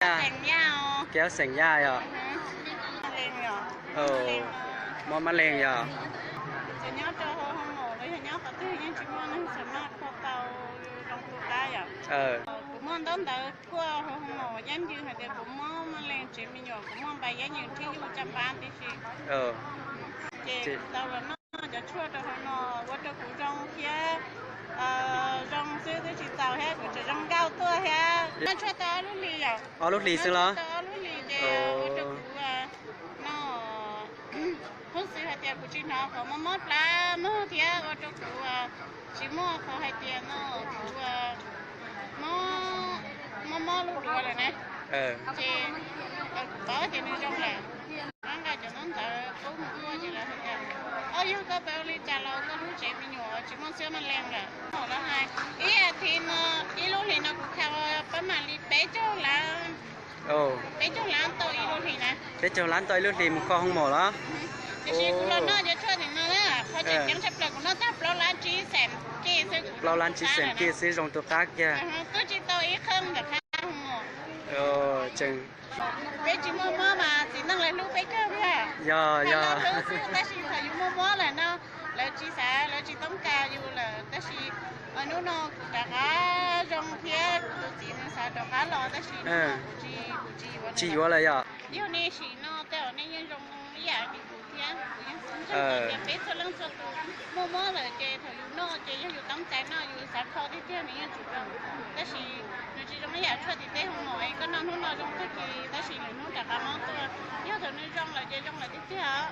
Yaj, kev xeem Yaj yog. Mob mab leeg yog. Kuv muaj ntaub ntawv kuaj hauv hoo maum yab ywg hais tias kuv mob mab leeg tsev me nyuam, kuv muaj npais yab ywg nrhib yuj caj npab tib si. Ces tau los noj cov tshuaj rau hauv no ua rau kuv zoo thiab, zoo xwb twb tsis txaus thiab kuv tseem zoo nkauj tuaj thiab. Noj tshuaj tau ob lub hlis yom. Ob lub hlis xwb los? Tau ob lub hlis ces ua rau kuv no, hnub xwb hais tias kuv tsis hnov qhov mob mob plab mog thiab ua rau kuv tsis muaj qhov hais tias no kuv mob mob lub duav lawm na. Ces kuv paub tias nws zoo lawm, rov nqa cov ntaub ntawv qub mus kuaj ces lawv hais tias, o, yog koj pab ua li cas los koj lub tsev me nyuam tsis muaj xiab mab leeg lawm. Thaum lawv hais ib as thiv no, ib lub hlis no kuv khaws pab mam li peb caug lab, peb caug lab tau ib lub hlis na. Peb caug lab tau ib lub hlis mus kho hoo maum los? Tiam sis kuv los noj cov tshuaj tim no na, qhov tseem ceeb tshaj plaws kuv noj tag plaub lab tsib xees kij xwb. Plaub lab tsib xees kij xwb zoo tu qab kiag. Twb tsis tau ib qheej ntawm qhab hoo maum. Tseem Peb tsis muaj mob mas txiv neej lawv hlub peb kawg thiab. Yog, yog. Tab sis thaum yus muaj mob lawm no, lawv tsis xav, lawv tsis toob kas yus lawm, tab sis hnub no kuv rov qab zoo thiab kuv tus txiv nws xav rov qab los tab sis kuv tsis, kuv tsis yuav lawm yom. Yog nej sim no tej zaum nej yeej zoo ib yam li kuv thiab, kuv yeej xav tias peb txhua leej txhua tus muaj mob lawm ces thaum yus noj ces yog yus teeb cai noj yus xav kho tiag tiag nws yeej tsis zoo. Tab sis nws tsis zoo ib yam tshuaj tim teb hoo maum es koj noj hnub no zoo tag kis tab sis lwm hnub rov qab mob tuaj. Yog thaum nws zoo lawm ces zoo lawm tiag tiag os.